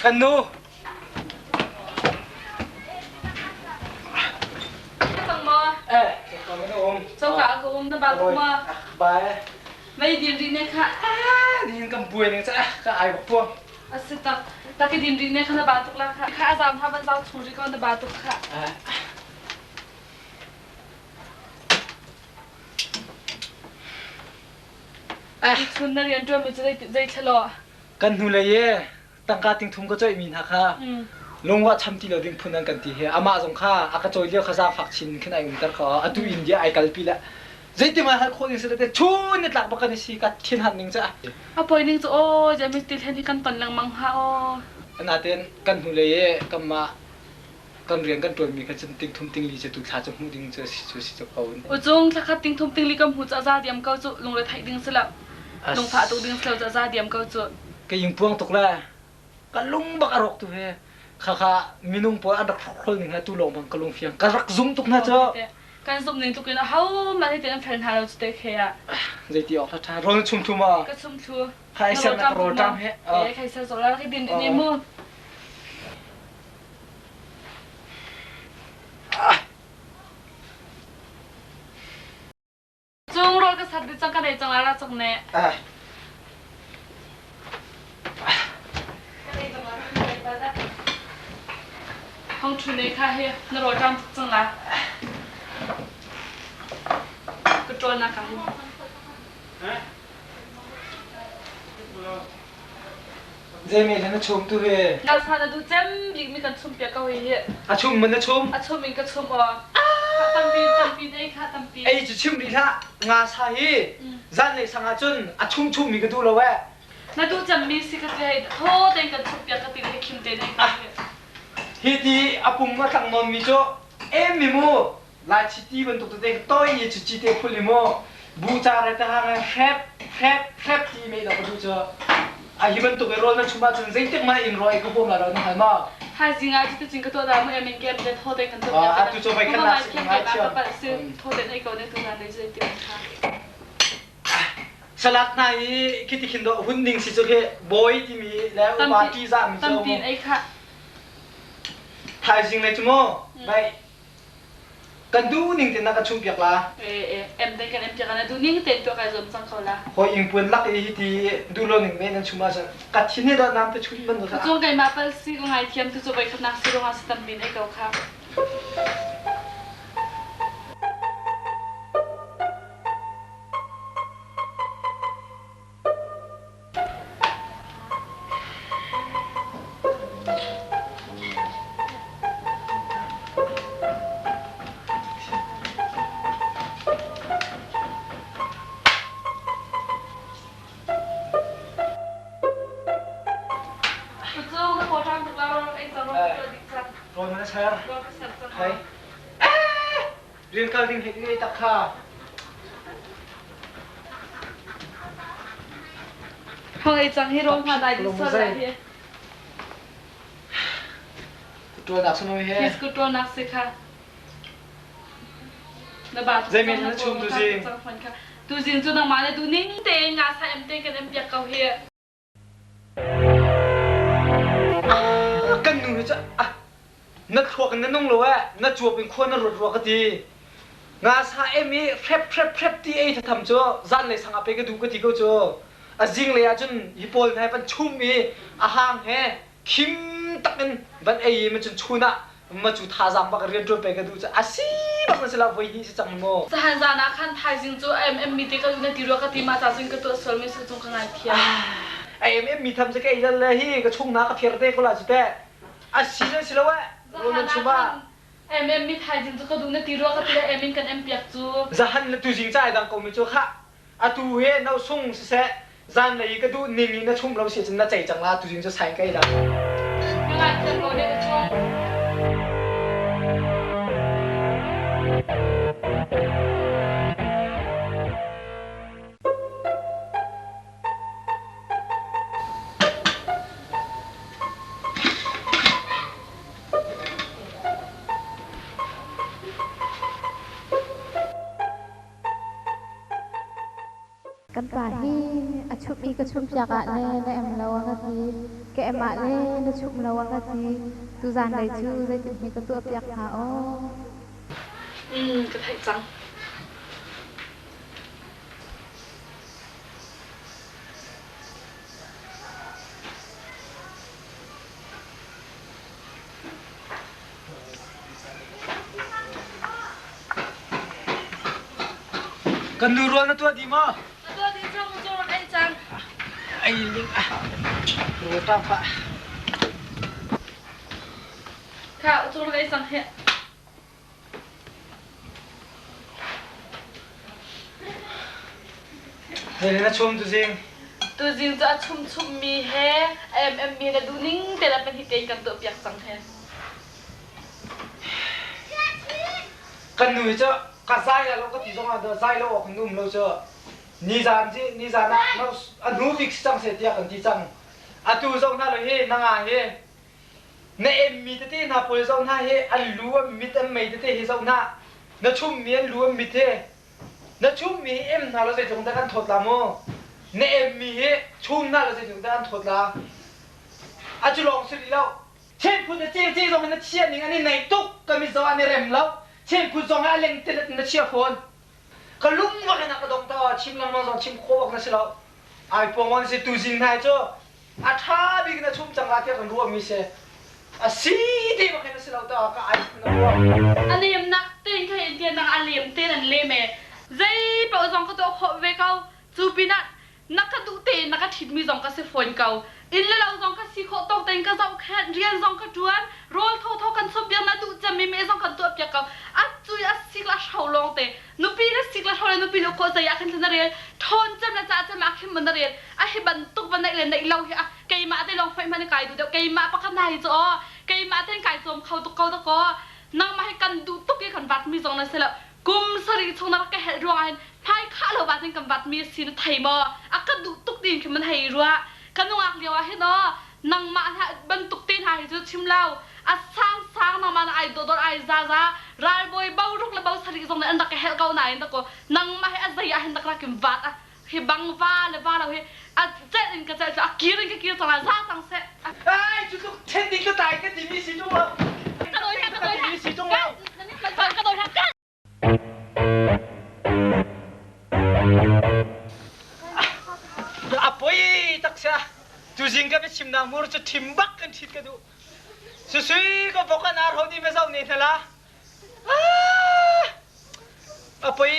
Kan nu. Cang maw? Eh, ka na um. Coka ka um na ba tuk maw? Ba eh. Mei din ri ne kha. Ah, din kan buai ning cha ka ai bak puang. Asi tak. Tak din ri ne kha na ba tuk la kha. Kha azam ha ban zau chung ri ko na ba tuk kha. Chun na rian ṭuan mi cu zei thlalaw? Kan hnulei i tangka tingthum ka coihmi hna kha lungruah cham ti lo ding phun an kan ti hi amah zong kha a ka cawi lio kha zaangfak chin khin ai umter kho atu India ai kalpi le zeitim ai hal khawh ding si le te chun ni tlak bak kan i si ka thin han ning ca. A poi ning cu aw jami til hen hi kan ton lengmang ha aw. Natin kan hnulei i kanmah kan rian kan ṭuanmi kha cun tingthum tingli cu tu thla cu hmuh ding cu si cu si cu ko. Ucung thlakhat tingthum tingli kan hmu cu a za diam ko cu lungre theih ding si lo. Lungfah tuk ding si lo cu a za diam ko cu. Ka ing puang tuk le ka lung bak a rawk tu he khakha minung pawl an rak hrokhrol ning he tu lawng bang ka lung fiang ka rak zum tuk hna cu. Kan zumh ning tuk in aho mah hi an fel hna lo cu te khe ah. Zeiti awk tha rawl chum thlu ma? Ka chum thlu. Khai ser na rawl ṭam he. Eh khai ser zola khi din din mu. Cung rawl ka sat dih cang ka nei cang la ra cang ne. Hong ṭhu ne kha hi na rawl ṭam tuk cang la. Ka ṭawl na ka hi. Zeimi na chum tu hi? Ngalsa na duh cem bik mi kan chum piak ko hi. A chum man na chum? A chum in ka chum aw. Tampi tampi nei kha tampi. Ei cu chim rih hlah. Nga sa hi zan lei sang ah cun a chum chum mi ka duh lo eh. Na duh cem mi si ka ti hei thaw tein kan chum piak ka ti le khim te nei ka. Hi ti a pum a tlang nawn mi cu em mi mu Lai chiti bantuk tete toi i chichi te phul i mu buca re te hang hrep hrep hrep ti me da ka du cu a hi bantuk i rawl na chum ahcun zeitik man in rawl ei ka huam la lo na hal ma Thaizing ah cuti cin ka tuah da mu em in kem te tho te kan tuah atu cu vai khan na si ngai thiam tho te nei ko ne tu na nei zei ti kha Salak hna i khiti khin do hun ding si cu khi bawi timi le upa ṭihzah mi cu tampi ei kha thaizing le cu mu vai Kan duh ning tein na ka chumhpiak la. Em te kan em piak na duh ning tein tuah kai zuam cang ko la. Hoi ingpuan lak i hiti duh lo ning men nan chum ahcun ka thin he dah nam te chum ban do. Cung keimah pal si ka ngai thiam tu cu voi khatnak si ruangah si tam bin ei ko kha. Rian kal ding hei ngei tak kha. Hong ei cang hi rawng hma dai ding sual lai hi. Tualnak sanu he. His ku tualnak si kha. Na ba tu Zeimen na chum tu zing. Tu zing cu nangmah le du ning te nga sa em te kan em piak ko hi. Kan nu hi cu na thluak in na nung lo eh na cuap in khua na ruat rua ka ti. Nga sa em i hrep hrep hrep ti ei thatham cu zanlei sang ah pe ka duh ka ti ko cu. A zinglei ah cun hi pawl hna hi van chum i a hang he khim tak in van ei i ma cun chun ah ma cu thazaang bak rian ṭuan pe ka duh cu a si bak na si la voi hnih si cang mu. Zahan zan ah khan thaizing cu MM mi te ka na ti rua ka ti ma ca cun ka tuah sual mi su cung ka ngai thiam. MM mi tham cu ka ei lal le hi ka chung na ka phiar te ko la cu teh. A si le si lo eh. Zahan ah khan MM mi thaizing cu ka duh na ti rua ka ti le M in kan M piak cu. Zahan le tuzing ca ai dang ko mi cu khah atu he no sung siseh zanlei i ka duh ning in na chum lo si cun na cei cang la tuzing cu sai kai la. Ka ngaithiam ko ne ka chung. Kan pa hi a chumh i ka chumhpiak ah le na em lo a ka ti, ka em ah le na chumh lo a ka ti. Tuzan lei cu zeitin hme ka tuahpiak hnga aw. Ka theih cang. Kan nu rual na tuah dih maw? Na tuah dih cang, cu rak ei cang. Ei ling ah. Rual pa pa. Kha, cu rak ei cang heh. Zei na chum tuzing? Tuzing cu a chum chummi he a ememmi na duhning te le pahnih tein kan tuahpiak cang he. Kan nu hi cu ka zai la lo ka ti zong ah zai lo awk in um lo cu nizan ci nizan ah a hnu bik si cang seh tiah kan ti cang. Atu zong hna lo hi nanga hi Na emmi tete hna pawl zoh hna hi an lu an mit an mei tete hi zoh hna. Na chummi an lu an mit hi na chummi hi em hna law zeitluk dah kan thawt la mu. Na emmi hi chum hna law zeitluk dah an thawt la. A cu lawng si rih lo. Chenphun le cengce zong in na chia ning an i neih tuk ka mit zoh ah an i rem lo. Chenphun zong ah a lengtelet in na chia fawn. Ka lung bak in a ka dong ta chim lengmang zong chim khawh bak na si lo. Ai puang on si tuzing hna cu a ṭha bik na chum cang la tiah kan ruahmi si. A si te bak hin a si lo ta ka ai na ruah. A lemnak tein kha in tiah a lem tein an lem e. Zei paoh zong ka tuah khawh ve ko. Cu pinah na ka duh tein na ka ṭhitmi zong ka si fawn ko. Inn le lo zong ka si khawh tawk tein ka zohkhenh, rian zong ka ṭuan, rawl thotho kan sawmpiak na duh cemmi meh zong kan tuahpiak ko. A cui a sik le a hro lawng te. Nupi le sik le hro le nupi le khua zei ah khin na rel. Ṭhawn cem le ca cem ah khin ma na rel. A hi bantuk va neih le neih lo hi a keimah te lawng hmanh hmanh kai duh deuh. Keimah pakhat hna hi cu aw keimah tein kai cawm kho tuk ko dakaw. Nangmah hi kan duh tuk i kan vatmi zong na si lo. Kum sarih chung na rak ka helh ruangah hin hmai khah lo va tin kan vatmi a si na thei maw? A ka duh tuk tiin khin man hei ruah. Ka nungak lio ah hin aw nangmah hna bantuk te hna hi cu chim lo. A sang sang nangmah na ai dawdawt ai zaza ralbawi bo ruk le bo sarih zong nih an rak ka helh ko nain dakaw nangmah hi a zei ah hin rak rak in vat a hi bang va le va lo hi a celh in ka celh cu a kir in ka kir cang la za cang seh. Ai cu tluk then ding ka tai ka timi si tung lo. Ka dawi hlah ka dawi hlah. Si tung lo. Ka dawi hlah. A poi tak sia. Tuzing ka biachimnak hmur cu thim bak kan ṭhit ka duh. Susui ka vok an ar ho ni ma zoh ne hna la. A poi.